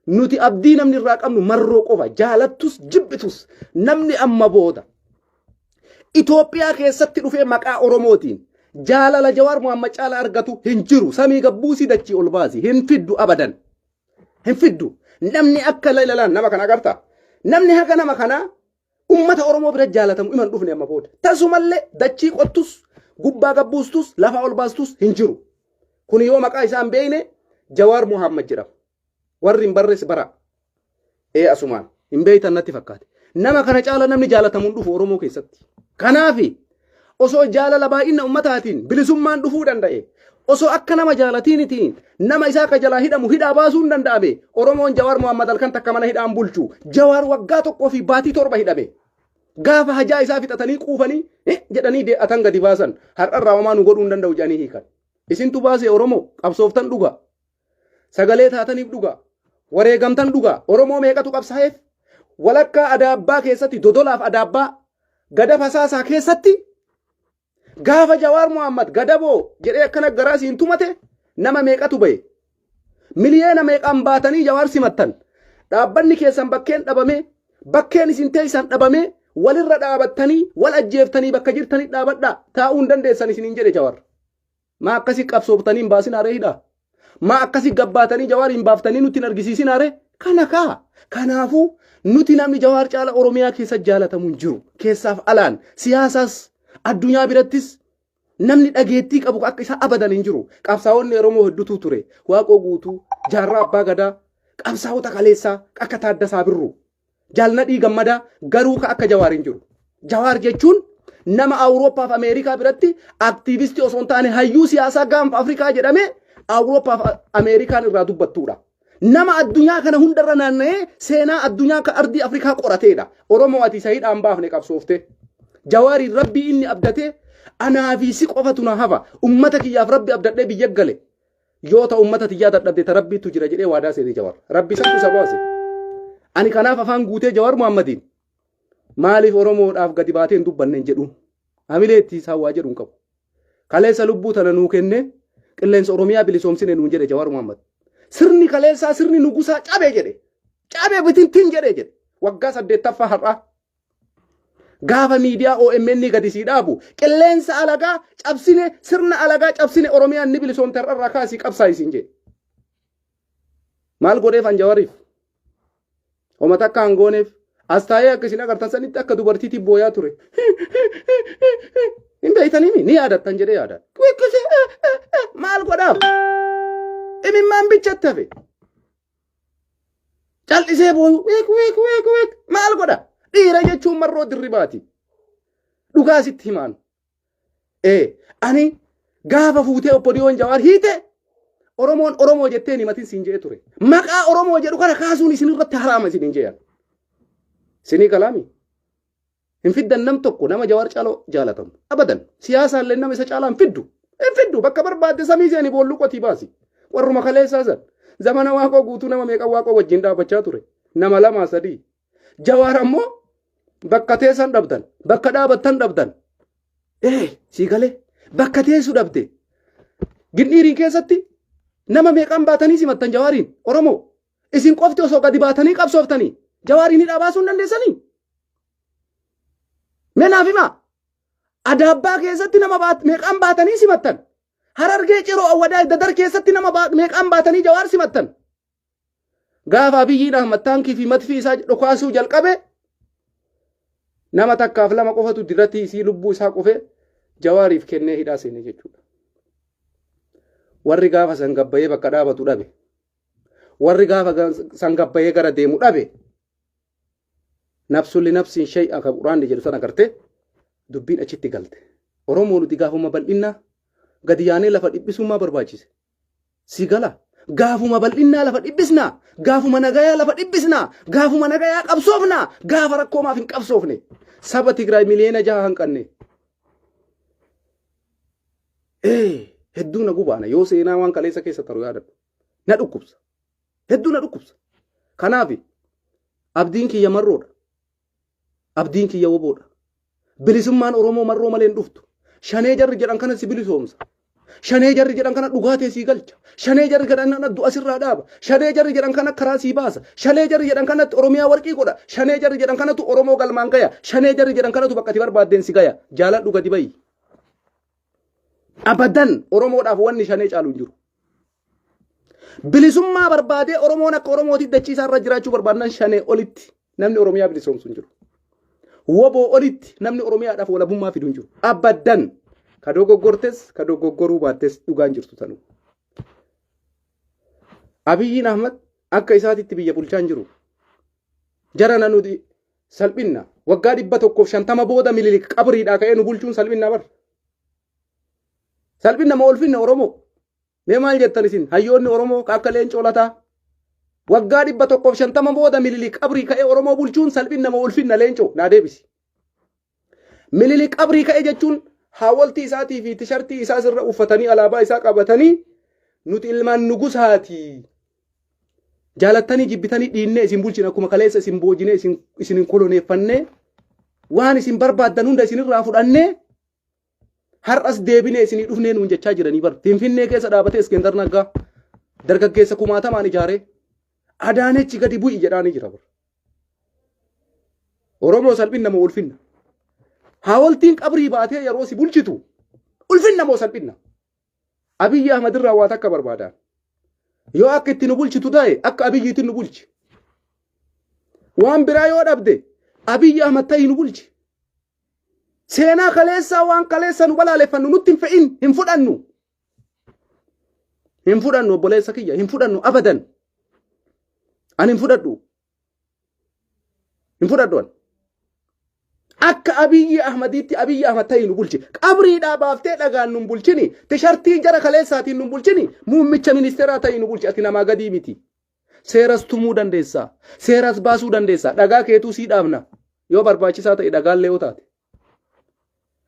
Nuti abdii namni irraa qabnu marroo qofa jaalattus jibbitus namni amma booda Itoophiyaa keessatti dhufee maqaa Oromootiin jaalala Jawaar Muhammad caalaa argatu hin jiru. Samii gabbuusii dachii ol baasi. Hin fiddu abadan. Hin fiddu. Namni akka lailalaan nama kana agarta. Namni haga nama kanaa ummata Oromoo bira jaalatamu iman dhufne amma booda. Tasumallee dachii qottus, gubbaa gabbuustus, lafa ol baastus hin jiru. Kun yoo maqaa isaa hin beekne Jawaar Muhammad jedhama. Warri hin barres bara. Ee asumaan. Hin beeytan natti fakkaate. Nama kana caala namni jaalatamu hin dhufu Oromoo keessatti. Kanaafi osoo jaalala baay'ina ummataatiin bilisummaan dhufuu danda'e, osoo akka nama jaalatiinitiin nama isaa ka jalaa hidhamu hidhaa baasuun danda'ame, Oromoon Jawaar Mohammad halkan takka mana hidhaan bulchu. Jawaar waggaa 1 fi baatii 7 hidhame. Gaafa hajaa isaa fixatanii quufanii jedhanii dee'atan gadi baasan, har'arraa homaa nu godhuu hin danda'u jedhanii hiikan. Isintu baase. Oromoo qabsooftan dhuga. Sagalee taataniif dhuga. Wareegamtan dhuga. Oromoo meeqatu qabsaa'eef? Walakkaa Adaabbaa keessatti, Dodolaaf Adaabbaa gada fasaasaa keessatti, gaafa Jawaar Mohammad gadaboo jedhee akkana garaa siin tumate nama meeqatu bahe? Miliyeena meeqaan baatanii Jawaar simattan? Dhaabbanni keessan bakkeen dhabame, bakkeen isin teessan dhabame, walirra dhaabattanii wal ajjeeftanii bakka jirtanii dhaabadhaa, taa'uu hin dandeessan isiniin jedhe Jawaar. Maa akkasii qabsooftanii hin baasin aree hidhaa? Maa akkasii gabbaatanii Jawaar hin baaftanii nutti hin argisiisin aree? Kana kaa. Kanaafuu nuti namni Jawaar caala Oromiyaa keessa jaalatamu hin jiru. Keessaaf alaan siyaasaas addunyaa birattis namni dhageettii qabu akka isaa abadan hin jiru. Qabsaa'onni Oromoo hedduutu ture. Waaqoo Guutuu, Jaarraa Abbaa Gadaa, qabsaa'ota kaleessaa akka Taaddasaa Birruu, Jaalnadhii Gammadaa, garuu ka akka Jawaar hin jiru. Jawaar jechuun nama Awurooppaa fi Ameerikaa biratti aktiivistii osoo hin taane hayyuu siyaasaa gaanfa Afrikaa jedhamee Awurooppaa fi Ameerikaan irraa dubbattudha. Nama addunyaa kana hundarra naanna'ee seenaa addunyaa ka ardii Afrikaa qorateedha. Oromoo, ati isa hidhaan baafne qabsoofte. Jawaariin Rabbii inni abdatee anaa fi si qofatu na hafa. Ummata kiyyaaf Rabbi abdadhee biyya gale. Yoo ta ummata tiyyaa dadhabde ta Rabbiitu jira jedhee waadaa seenee Jawaar. Rabbi santu isa baase. Ani kanaaf afaan guutee Jawaar Muhammadiin maaliif Oromoodhaaf gadi baatee hin dubbanne hin jedhuun. Hamilee itti isaan waa jedhu hin qabu. Kaleessa lubbuu tana nuu kennee qilleensa Oromiyaa bilisoomsine nuun jedhe Jawaar Muhammad. Sirni kaleessaa, sirni nugusaa cabe jedhe. Cabe bitintin jedhe jedhe. Waggaa 8ffaa har'aa. Gaafa miidiyaa OMN gadi sii dhaabu qilleensa alagaa cabsine, sirna alagaa cabsine, Oromiyaan ni bilisoomte, har'arraa kaasii qabsaa isiin jedhe. Maal godheef an Jawaariif? Homa takka hin gooneef. As taa'ee akka isin agartan sanitti akka dubartiitti booyaa ture. Hin beektanii ni yaadattan jedhee yaada. Maal godhaaf? Imimmaan bichatti hafe. Cal'isee booyu wiik wiik wiik wiik maal godha? Dhiira jechuun Marroo Dirribaati. Dhugaa sitti himaan. Ee, ani gaafa fuutee obbo Diyoon Jawaar hiite Oromoon Oromoo jettee himatin siin jedhee ture. Maqaa Oromoo jedhu kana kaasuun isin irratti haraama isin hin jedhan. Isinii kalaami. Hin fiddan nam tokko nama Jawaar caaloo jaalatamu. Abadan. Siyaasaallee nama isa caalaa hin fiddu. Hin fiddu, bakka barbaadde samii seeni boolluu qotii baasi. Warruma kaleessaa san. Zamana Waaqoo Guutuu nama meeqa Waaqoo wajjin dhaabbachaa ture? Nama lama sadii. Jawaar ammoo bakka teessan dhabdan. Bakka dhaabattan dhabdan. Ee, sii galee bakka teessu dhabde. Gindhiiriin keessatti nama meeqaan baatanii simattan Jawaariin? Oromoo? Isin qofti osoo gadi baatanii qabsooftanii Jawaariin hidhaa baasuu hin dandeessanii? Mee naaf himaa. Adaabbaa keessatti nama meeqaan baatanii simattan? Harargee, Ciroo, Awwadaa, Dadar keessatti nama meeqaan baatanii Jawaar simattan? Gaafa Abiyyiin Ahmad taankii fi matfii isaa dhukaasuu jalqabe nama takkaaf lama qofatu dirratti isii lubbuu isaa qofee Jawaariif kennee hidhaa seene jechuudha. Warri gaafa san gabbayee bakka dhaabatu dhabe. Warri gaafa san gabbayee gara deemu dhabe. Nafsulli nafsiin shay'a ka Quraanni jedhu san agartee dubbiin achitti galte. Oromoo, nuti gaafuma bal'innaa gadi yaanee lafa dhiphisummaa barbaachise. Si gala. Gaafuma bal'innaa lafa dhiphisnaa. Gaafuma nagayaa lafa dhiphisnaa. Gaafuma nagayaa qabsoofnaa. Gaafa rakkoomaaf hin qabsoofne. Saba Tigraay miliyoona 6 hanqanne. Ee, hedduu na gubaana yoo seenaa waan kaleessa keessa taru yaadadhu. Na dhukkubsa. Hedduu na dhukkubsa. Kanaaf abdiin kiyya Marroodha. Abdiin kiyya woboodha. Bilisummaan Oromoo Marroo malee hin dhuftu. Shanee jarri jedhan kana si bilisoomsa. Shanee jarri jedhan kana dhugaatee sii galcha. Shanee jarri jedhan kana du'a sirraa dhaaba. Shanee jarri jedhan kana karaa sii baasa. Shanee jarri jedhan kanatti Oromiyaa warqii godha. Shanee jarri jedhan kanatu Oromoo galmaan gaya. Shanee jarri jedhan kanatu bakka ati barbaaddeen si gaya. Jaaladhu, gadi bayi. Abadan Oromoodhaaf wanni shanee caalu hin jiru. Bilisummaa barbaadee Oromoon akka Oromootti dachii isaa irra jiraachuu barbaadnan shanee olitti namni Oromiyaa bilisoomsu hin jiru. Woboo olitti namni Oromiyaadhaaf walabummaa fidu hin jiru. Abadan ka dogoggortes ka dogoggoruu baattes dhugaan jirtu tanuu. Abiyyiin Ahmad akka isaatitti biyya bulchaa hin jiru. Jarana nuti salphinna. Waggaa 150 booda Minilik qabriidhaa ka'ee nu bulchuun salphinna bar. Salphinna moo ulfinna Oromoo? Mee maal jettan isin hayyoonni Oromoo ka akka Leencoo Lataa? Waggaa 150 booda Minilik qabrii ka'ee Oromoo bulchuun salphinna moo ulfinna Leencoo? Naa deebisi. Minilik qabrii ka'e jechuun haawoltii isaatii fi tishartii isaa sirra uffatanii alaabaa isaa qabatanii nuti ilmaan nugusaati. Jaalattanii jibbitanii dhiinnee isin bulchina akkuma kaleessa isin boojinee isin isin hin koloneeffannee waan isin barbaaddan hunda isinirraa fudhannee har'as deebinee isinii dhufnee nuun jechaa jiranii bar. Finfinnee keessa dhaabatee Iskendar Naggaa dargaggeessa kumaatamaan ijaaree Adaanechi gadi bu'i jedhaanii jira bar. Oromoo salphinna moo ulfinna? Haawoltiin qabrii baatee yeroo si bulchitu ulfinna moo salphinna? Abiyyi Ahmad irraa waa takka barbaadaan. Yoo akka itti nu bulchitu ta'e akka Abiyyiitti nu bulchi. Waan biraa yoo dhabde Abiyyi Ahmad ta'ii nu bulchi. Seenaa kaleessaa waan kaleessa nu balaaleffannu nutti hin fe'in hin fudhannu. Hin fudhannu obboleessa kiyya hin fudhannu abadan. Ani hin fudhadhu. Hin fudhadhu ani. Akka Abiyyi Ahmadiitti Abiyyi Ahmad ta'ii nu bulchi. Qabriidhaa baaftee dhagaan nun bulchini. Tishartii jara kaleessaatiin nun bulchini. Muummicha ministeeraa ta'ii nu bulchi. Ati namaa gadii miti. Seeras tumuu dandeessa. Seeras baasuu dandeessa. Dhagaa keetuu sii dhaabna. Yoo barbaachisaa ta'e dhagaallee yoo taate.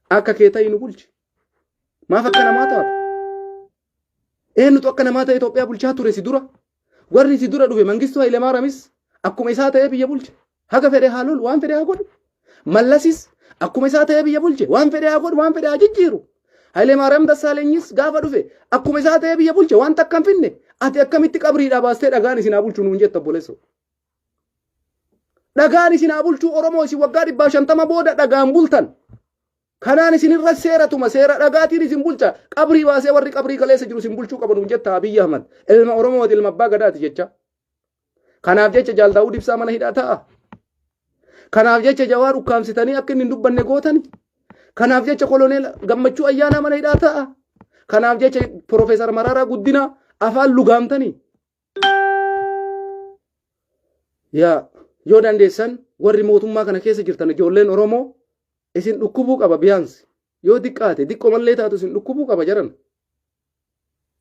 Akka kee ta'ii nu bulchi. Maaf akka namaa taata? Eenyutu akka namaa ta'e Itoophiyaa bulchaa ture si dura? Warri si dura dhufe Mangistuu Hayilemaaramis akkuma isaa ta'ee biyya bulche. Haga fedhe haa lolu, waan fedhe haa godhu. Mallasis akkuma isaa ta'ee biyya bulche, waan fedhe haa godhu, waan fedhe haa jijjiiru. Hayilemaariyaam Dassaalenyiis gaafa dhufe akkuma isaa ta'ee biyya bulche waan takka hin finne. Ati akkamitti qabriidhaa baastee dhagaan isin haa bulchu nuun jetta obboleessoo. Dhagaan isin haa bulchuu Oromoo isin waggaa 150 booda dhagaan bultan. Kanaan isin irra seera tuma seera dhagaatiin isin bulcha qabrii baasee warri qabrii kaleessa jiru isin bulchuu qaba nuun jetta Abiyyi Ahmad ilma Oromooti ilma abbaa gadaati jecha. Kanaaf jecha Jaal Daawud Ibsaa mana hidhaa ta'a. Kanaaf jecha Jawaar ukkaamsitanii akka inni hin dubbanne gootani. Kanaaf jecha Koloneel Gammachuu Ayyaanaa mana hidhaa ta'a. Kanaaf jecha Piroofeesar Mararaa Guddinaa afaan lugaamtanii. Yaa yoo dandeessan warri mootummaa kana keessa jirtan ijoolleen Oromoo isin dhukkubuu qaba biyaansi yoo diqqaate diqqomallee taatu isin dhukkubuu qaba jaran.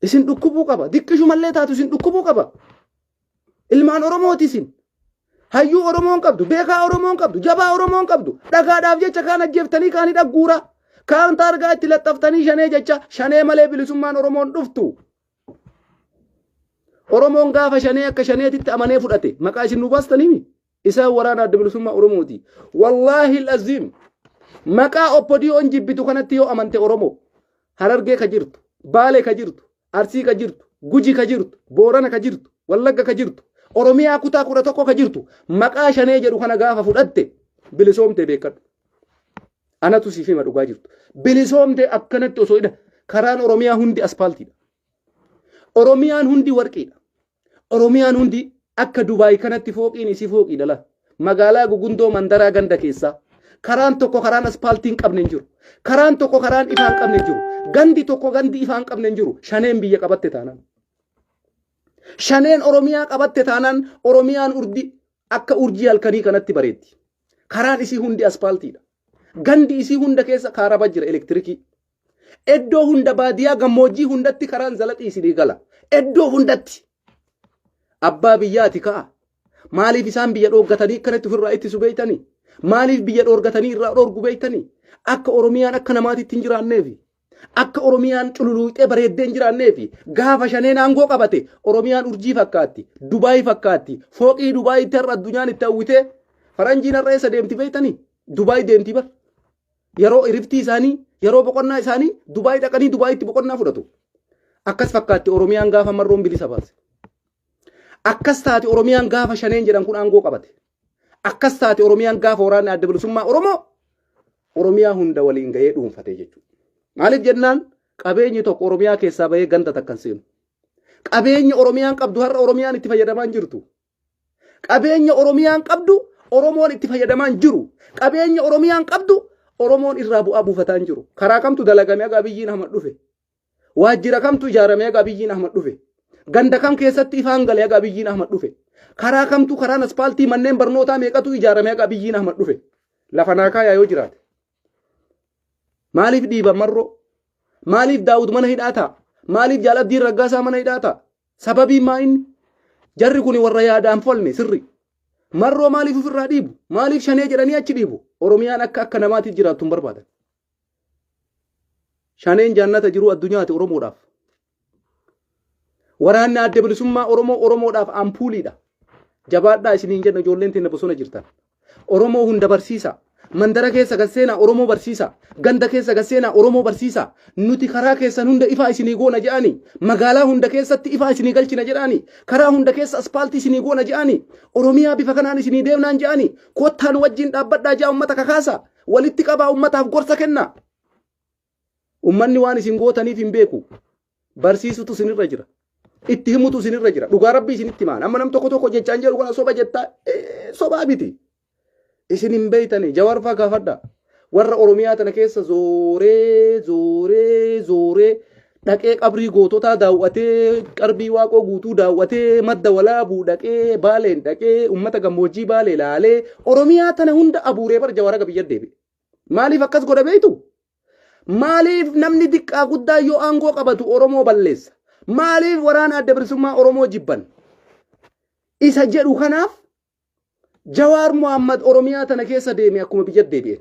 Isin dhukkubuu qaba diqqishumallee taatu isin dhukkubuu qaba. Ilmaan Oromooti isin. Hayyuu Oromoon qabdu, beekaa Oromoon qabdu, jabaa Oromoon qabdu, dhagaadhaaf jecha kaan ajjeeftanii kaan hidha guuraa, kaan taargaa itti laxxaftanii shanee jecha shanee malee bilisummaan Oromoon dhuftu. Oromoon gaafa shanee akka shaneetitti amanee fudhate maqaa isin nu baastaniimi. Isaan waraana adda bilisummaa Oromooti. Wallaahi aziim maqaa OPDOn jibbitu kanatti yoo amante Oromoo Harargee ka jirtu, Baalee ka jirtu, Arsii ka jirtu, Guji ka jirtu, Boorana ka jirtu, Wallagga ka jirtu, Oromiyaa kutaa 11 ka jirtu maqaa shanee jedhu kana gaafa fudhatte bilisoomtee beekadhu. Anatu siif hima dhugaa jirtu. Bilisoomtee akkanatti osoo hidha karaan Oromiyaa hundi aspaaltiidha. Oromiyaan hundi warqiidha. Oromiyaan hundi akka Dubaay kanatti fooqiin isii fooqiidha la. Magaalaa gugundoo mandaraa ganda keessaa. Karaan tokko karaan aspaaltii hin qabne hin jiru. Karaan tokko karaan ifaa hin qabne hin jiru. Gandi tokko gandi ifaa hin qabne hin jiru. Shaneen biyya qabatte taanaan. Shaneen Oromiyaa qabatte taanaan Oromiyaan urdi akka urjii halkanii kanatti bareeddi. Karaan isii hundi aspaaltiidha. Gandi isii hunda keessa kaaraba jira elektirikii. Iddoo hunda baadiyaa gammoojjii hundatti karaan zalaxii isinii gala. Iddoo hundatti. Abbaa biyyaati ka'a. Maaliif isaan biyya dhooggatanii akkanatti ofirraa ittisu beektanii? Maaliif biyya dhoorgatanii irraa dhoorgu beektanii? Akka Oromiyaan akka namaatitti hin jiraanneefi. Akka Oromiyaan cululuuxee bareeddee hin jiraanneefi. Gaafa shaneen aangoo qabate Oromiyaan urjii fakkaatti, Dubaay fakkaatti, fooqii Dubaayitti har'a addunyaan itti hawwitee faranjiin har'a eessa deemti beektanii? Dubaay deemti bar. Yeroo iriftii isaanii, yeroo boqonnaa isaanii Dubaay dhaqanii Dubaayitti boqonnaa fudhatu. Akkas fakkaatti Oromiyaan gaafa marroon bilisa baase. Akkas taate Oromiyaan gaafa shaneen jedhan kun aangoo qabate. Akkas taate Oromiyaan gaafa waraanni adda bilisummaa Oromoo Oromiyaa hunda waliin gahee dhuunfate jechuudha. Maaliif jennaan qabeenyi tokko Oromiyaa keessaa bahee ganda takka hin seenu. Qabeenya Oromiyaan qabdu har'a Oromiyaan itti fayyadamaa hin jirtu. Qabeenya Oromiyaan qabdu Oromoon itti fayyadamaa hin jiru. Qabeenya Oromiyaan qabdu Oromoon irraa bu'aa buufataa hin jiru. Karaa kamtu dalagame haga Abiyyiin Ahmad dhufe? Waajjira kamtu ijaarame haga Abiyyiin Ahmad dhufe? Ganda kam keessatti ifaan gale haga Abiyyiin Ahmad dhufe? Karaa kamtu, karaan aspaaltii, manneen barnootaa meeqatu ijaarame haga Abiyyiin Ahmad dhufe? Lafa naa kaayaa yoo jiraate. Maaliif dhiiban Marroo? Maaliif Daawud mana hidhaa ta'a? Maaliif Jaal Abdiin Raggaasaa mana hidhaa ta'a? Sababiin maa inni? Jarri kun warra yaadaan folne sirri. Marroo maaliif ofirraa dhiibu? Maaliif Shanee jedhanii achi dhiibu? Oromiyaan akka akka namaatti jiraattu hin barbaadan. Shaneen jannata jiruu addunyaati Oromoodhaaf. Waraanni Adda Bilisummaa Oromoo Oromoodhaaf ampuuliidha. Jabaadhaa isiniin jenna, ijoolleen teenya bosona jirtan. Oromoo hunda barsiisa. Mandara keessa gad seenaa, Oromoo barsiisa. Ganda keessa gad seenaa, Oromoo barsiisa. Nuti karaa keessan hunda ifaa isinii goona jedhani. Magaalaa hunda keessatti ifaa isinii galchina jedhani. Karaa hunda keessa aspaaltii isinii goona jedhani. Oromiyaa bifa kanaan isinii deemnaan jedhani. Kottaa nu wajjin dhaabbadhaa jedha, uummata kakaasa. Walitti qabaa, uummataaf gorsa kenna. Uummanni waan isin gootaniif hin beeku. Barsiisutu isinirra jira. Itti himutu isinirra jira. Dhugaa Rabbii isinitti himaan. Amma nam tokko tokko jechaan jedhu kana soba jettaa, sobaa miti. Isin hin beeytani. Jawar faa gaafadha. Warra Oromiyaa tana keessa zooree zooree zooree dhaqee qabrii goototaa daawwatee, qarbii Waaqoo Guutuu daawwatee, Madda Walaabuu dhaqee, Baaleen dhaqee, uummata gammoojjii Baalee laalee, Oromiyaa tana hunda abuuree bar Jawar aga biyya deebi'e. Maaliif akkas godha beektu? Maaliif namni diqqaa guddaa yoo aangoo qabatu Oromoo balleessa? Maaliif waraana Adda Bilisummaa Oromoo jibban? Isa jedhu kanaaf Jawaar Mohammad Oromiyaa tana keessa deeme akkuma biyya deebi'e.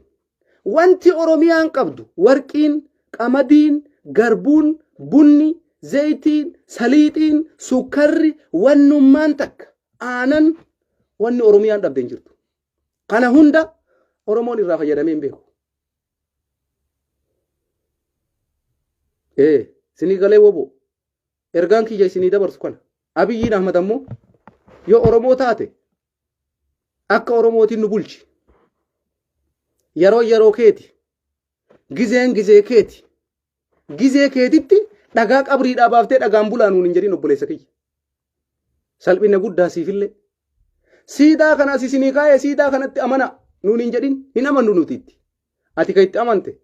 Wanti Oromiyaan qabdu warqiin, qamadiin, garbuun, bunni, zayitiin, saliixiin, sukkarri, wannummaan takka, aanan, wanni Oromiyaan dhabde hin jirtu. Kana hunda Oromoon irraa fayyadamee hin beeku. Ee, isinii galee wobo. Ergaan kiyya isinii dabarsu kana. Abiyyiin Ahmad ammoo yoo Oromoo taate akka Oromootiin nu bulchi. Yeroo yeroo keeti. Gizeen gizee keeti. Gizee keetitti dhagaa qabriidhaa baaftee dhagaan bulaa nuun hin jedhin, obboleessa kiyya. Salphina guddaa siifillee. Siidaa kanas isinii kaa'ee, siidaa kanatti amana nuun hin jedhin, hin amannu nuti itti. Ati kan itti amante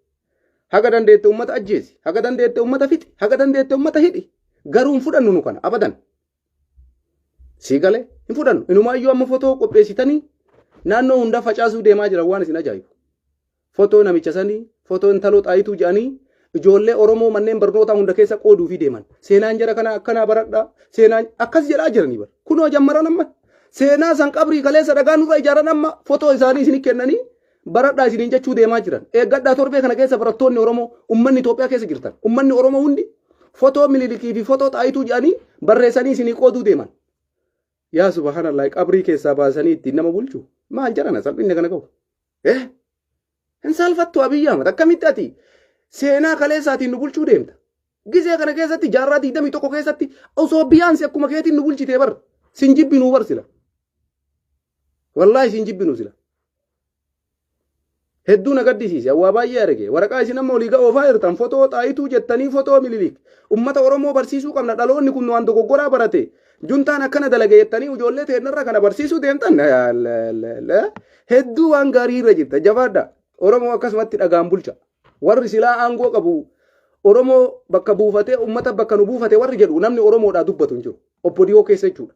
haga dandeette ummata ajjeesi, haga dandeette ummata fixi, haga dandeette ummata hidhi. Garuu hin fudhannu nu kana abadan. Sii galee, hin fudhannu. Inumaayyuu amma fotoo qopheessitanii naannoo hundaa facaasuu deemaa jiran, waan isin ajaa'ibu. Fotoo namicha sanii, fotoo intaloo Xaayituu jedhanii ijoollee Oromoo manneen barnootaa hunda keessa qooduufii deeman. Seenaan jara kana akkanaa baradhaa, seenaan akkas jedhaa jiranii bara. Kunoo jammaran amma. Seenaa san qabrii kaleessa dhagaa nurra ijaaran amma fotoo isaanii isin kennanii baradhaa isiniin jechuu deemaa jiran. Eeggadhaa, torbee kana keessa barattoonni Oromoo, uummanni Itoophiyaa keessa jirtan, uummanni Oromoo hundi fotoo Mililikii fi fotoo Xaayituu jedhanii barreessanii isinii qooduu deeman. Yaa subhaanallah, qabrii keessaa baasanii ittiin nama bulchu. Maal jarana salphinni kana qabu? Eh? Hin saalfattu Abiyyi Ahmad, akkamitti ati seenaa kaleessaatiin nu bulchuu deemta? Gizee kana keessatti, jaarraa 21 keessatti, osoo biyaansi akkuma keetiin nu bulchitee bar sin jibbinuu bar sila. Wallaahi sin jibbinuu sila. Hedduu na gaddisiise, waa baay'ee arge. Waraqaa isin amma olii oofaa jirtan, fotoo Xaayituu jettanii, fotoo Mililik. Ummata Oromoo barsiisuu qabna, dhaloonni kun waan dogoggoraa barate. Juntaan akkana dalage jettanii ijoollee teennarra kana barsiisuu deemtan. Hedduu waan gaarii irra jirta, jabaadha. Oromoo akkasumatti dhagaan bulcha. Warri silaa aangoo qabu Oromoo bakka buufatee, ummata bakka nu buufate warri jedhu, namni Oromoodhaa dubbatu hin jiru. Obbo Diyoo keessa jechuudha.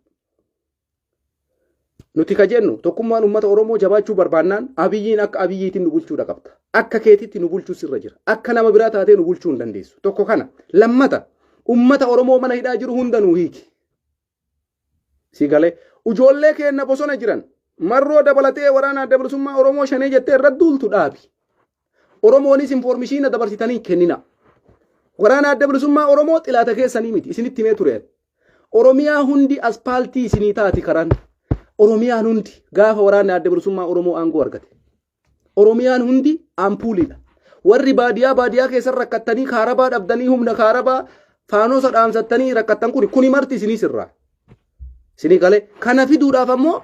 Nuti ka jennu, tokkummaan uummata Oromoo jabaachuu barbaannaan Abiyyiin akka Abiyyiitiin nu bulchuudha qabda. Akka keetitti nu bulchuu sirra jira. Akka nama biraa taatee nu bulchuu hin dandeessu. Tokko kana. Lammata, uummata Oromoo mana hidhaa jiru hunda nu hiiki. Si galee, ijoollee keenya bosona jiran Marroo dabalatee waraana Adda Bilisummaa Oromoo Shanee jettee irra duultu dhaabi. Oromoonis information dabarsitanii kennina. Waraana Adda Bilisummaa Oromoo xilaata keessanii miti, isinitti himee ture. Oromiyaa hundi aspaaltii isinii taati karaan. Oromiyaan hundi gaafa waraanni Adda Bilisummaa Oromoo aangoo argate. Oromiyaan hundi ampuuliidha. Warri baadiyaa baadiyaa keessa rakkattanii, kaarabaa dhabdanii, humna kaarabaa faanosa dhaamsattanii rakkattan kuni kuni marti isinii sirraa. Isinii galee, kana fiduudhaaf ammoo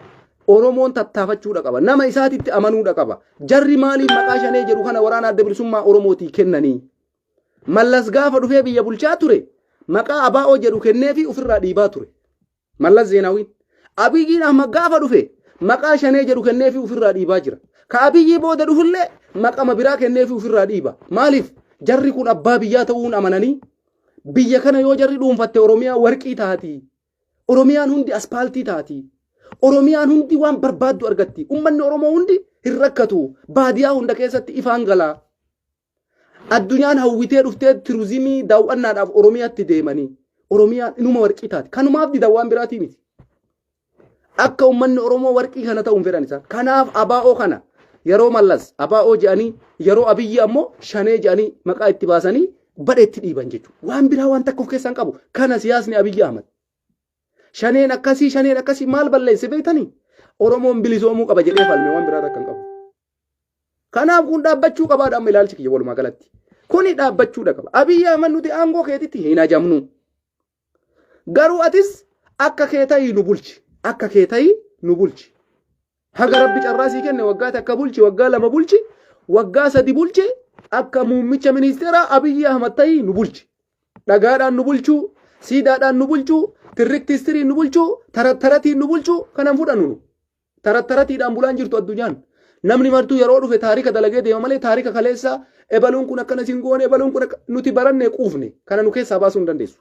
Oromoon tattaafachuudha qaba. Nama isaatitti amanuudha qaba. Jarri maaliif maqaa Shanee jedhu kana waraana Adda Bilisummaa Oromootii kennanii? Mallas gaafa dhufee biyya bulchaa ture maqaa ABO jedhu kenneefi ofirraa dhiibaa ture. Mallas Zeenaawiin. Abiyyiin Ahmad gaafa dhufe maqaa Shanee jedhu kenneefi ofirraa dhiibaa jira. Ka Abiyyii booda dhufullee maqama biraa kenneefi ofirraa dhiiba. Maaliif? Jarri kun abbaa biyyaa ta'uun amananii, biyya kana yoo jarri dhuunfatte Oromiyaa warqii taati. Oromiyaan hundi aspaaltii taati. Oromiyaan hundi waan barbaaddu argatti. Ummanni Oromoo hundi hin rakkatu. Baadiyaa hunda keessatti ifaan gala. Addunyaan hawwitee dhuftee turizimii daawwannaadhaaf Oromiyaatti deemanii. Oromiyaan inuma warqii taati. Kanumaaf didan waan biraatii miti. Akka ummanni Oromoo warqii kana ta'uun fedhan isaan. Kanaaf ABO kana yeroo Mallas ABO jedhanii yeroo Abiyyi ammoo Shanee jedhanii maqaa itti baasanii badheetti dhiiban jechuudha. Waan biraa waan takka of keessaa hin qabu. Kana siyaasni Abiyyi Ahmad. Shaneen akkasii shaneen akkasii maal balleesse beektanii? Oromoon bilisoomuu qaba jedhee falme waan biraa takka hin qabu. Kanaaf kun dhaabbachuu qabaadha amma ilaalchi kiyya walumaa galatti. Kuni dhaabbachuudha qaba. Abiyyi Ahmad nuti aangoo keetitti hin ajamnu. Garuu atis akka kee ta'ii nu bulchi. Akka kee ta'ii nu bulchi. Haga rabbi carraa sii kenne waggaa takka bulchi, waggaa lama bulchi, waggaa sadi bulchi, akka muummicha ministeeraa Abiyyi Ahmad ta'ii nu bulchi. Dhagaadhaan nu bulchuu, siidaadhaan nu bulchuu, tirriktistiriin nu bulchuu, tarattaratiin nu bulchuu kanan fudhannu nu. Tarattaratiidhaan bulaan jirtu addunyaan. Namni martuu yeroo dhufe taarika dalagee deema malee taarika kaleessaa ebaluun kun akkana sin goone ebaluun kun akka nuti barannee quufne kana nu keessaa baasuu hin dandeessu.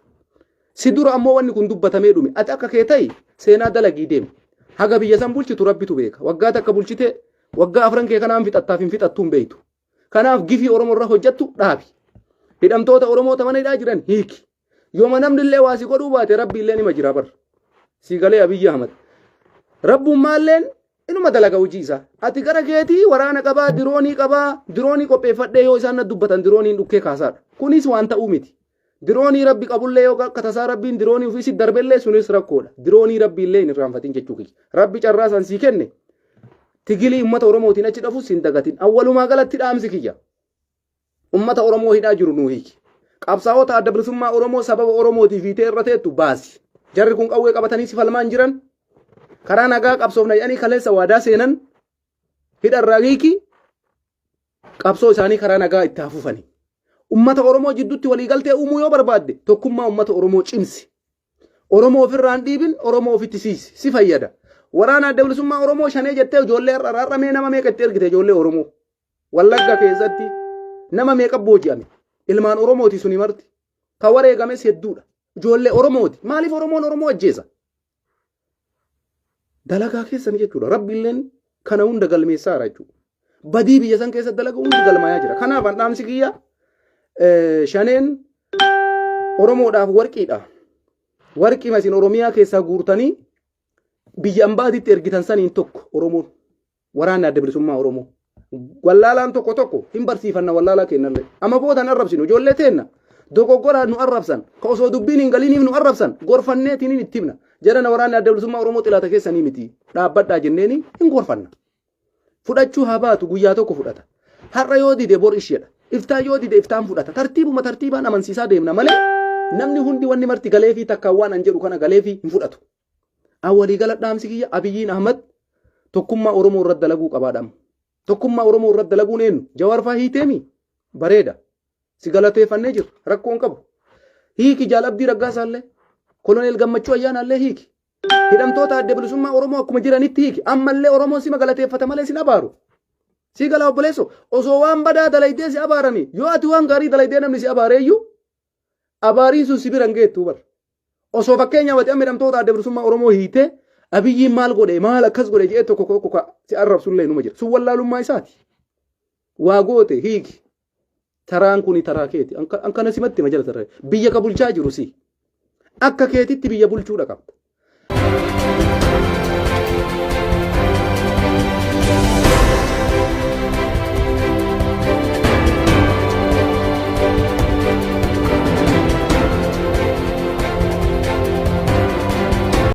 Si dura ammoo wanni kun dubbatamee dhume ati akka kee ta'i seenaa dalagii deemi. Haga biyya san bulchitu rabbitu beeka. Waggaa takka bulchitee waggaa afran kee kanaan fixattaaf hin fixattuu hin beektu. Kanaaf gifii Oromoo irra hojjettu dhaabi. Hidhamtoota Oromoo mana hidhaa jiran hiiki. Yooma namni illee waa si godhuu baate rabbi illee nima jira bar. Si galee Abiyyi Ahmad. Rabbummaalleen inuma dalaga hojii isaa. Ati gara keetii waraana qabaa, diroonii qabaa, diroonii qopheeffadhee yoo isaan na dubbatan dirooniin dhukkee kaasaadha. Kunis waan ta'uu miti. Diroonii rabbi qabullee yoo akka tasaa rabbiin diroonii ofii si darbellee sunis rakkoodha. Diroonii rabbi illee hin irraanfatin jechuu kiyya. Rabbi carraa san sii kenne tigilii uummata Oromootiin achi dhafus hin dagatin. Awwalumaa galatti dhaamsi kiyya. Ummata Oromoo hidhaa jiru nuu hiiki. Qabsaa'ota adda bilisummaa Oromoo sababa Oromootiif hiitee irra teettu baasi. Jarri kun qawwee qabatanii si falmaa hin jiran. Karaa nagaa qabsoofna jedhanii kaleessa waadaa seenan hidha irraa hiiki. Qabsoo isaanii karaa nagaa itti haa fufani. Ummata Oromoo jidduutti waliigaltee uumuu yoo barbaadde tokkummaa ummata Oromoo cimsi. Oromoo ofirraa hin dhiibin, Oromoo ofitti siisi. Si fayyada. Waraana adda bilisummaa Oromoo shanee jettee ijoollee har'a har'a mee nama meeqa itti ergite ijoollee Oromoo. Wallagga keessatti nama meeqa booji'ame? Ilmaan Oromooti suni marti. Ka wareegames hedduudha. Ijoollee Oromooti. Maaliif Oromoon Oromoo ajjeesa? Dalagaa keessan jechuudha. Rabbiilleen kana hunda galmeessaara jechuudha. Badii biyya san keessa dalaga hundi galmaayaa jira. Kanaaf an dhaamsi kiyya shaneen Oromoodhaaf warqiidha. Warqii isin Oromiyaa keessaa guurtanii biyya ambaatitti ergitan saniin tokko Oromoon. Waraanni Adda Bilisummaa Oromoo. Wallaalaan tokko tokko hin barsiifanna wallaalaa kennallee. Amma booda hin arrabsinu ijoollee teenna. Dogoggoraan nu arrabsan. Ka osoo dubbiin hin galiniif nu arrabsan. Gorfanneetiin itti himna. Jedhana waraanni Adda Bilisummaa Oromoo xilaata keessanii miti. Dhaabbadhaa jenneeni hin gorfanna. Fudhachuu haa baatu guyyaa tokko fudhata. Har'a yoo dide bor isheedha. Iftaan yoo dide iftaan fudhata. Tartiibuma tartiibaan amansiisaa deemna malee namni hundi wanni marti galeefii takkaan waan an jedhu kana galeefii hin fudhatu. An waliigala dhaamsi kiyya Abiyyiin Ahmad tokkummaa Oromoo irratti dalaguu qabaadha. Tokkummaa Oromoo irratti dalaguun eenyu? Jawaar faa hiiteemi? Bareeda. Si galateeffannee jirra. Rakkoo hin qabu. Hiiki Jaal Abdii Raggaasaa illee. Koloneel Gammachuu Ayyaanaa illee hiiki. Hidhamtoota adda bilisummaa Oromoo akkuma jiranitti hiiki. Ammallee Oromoon sima galateeffata malee sin abaaru. Si gala obboleesso osoo waan badaa dalaydee si abaarani yoo ati waan gaarii dalaydee namni si abaareeyyuu abaariin sun si bira hin geettu bar. Osoo fakkeenyaaf ati amma hidhamtoota adda bilisummaa Oromoo hiitee Abiyyiin maal godhe maal akkas godhe jedhee tokko tokko ka si arrabsullee numa jira. Sun wallaalummaa isaati. Waa goote hiiki. Taraan kuni taraa keeti. An kana simatti hima jala tarree. Biyya ka bulchaa jiru si. Akka keetitti biyya bulchuudha qabda.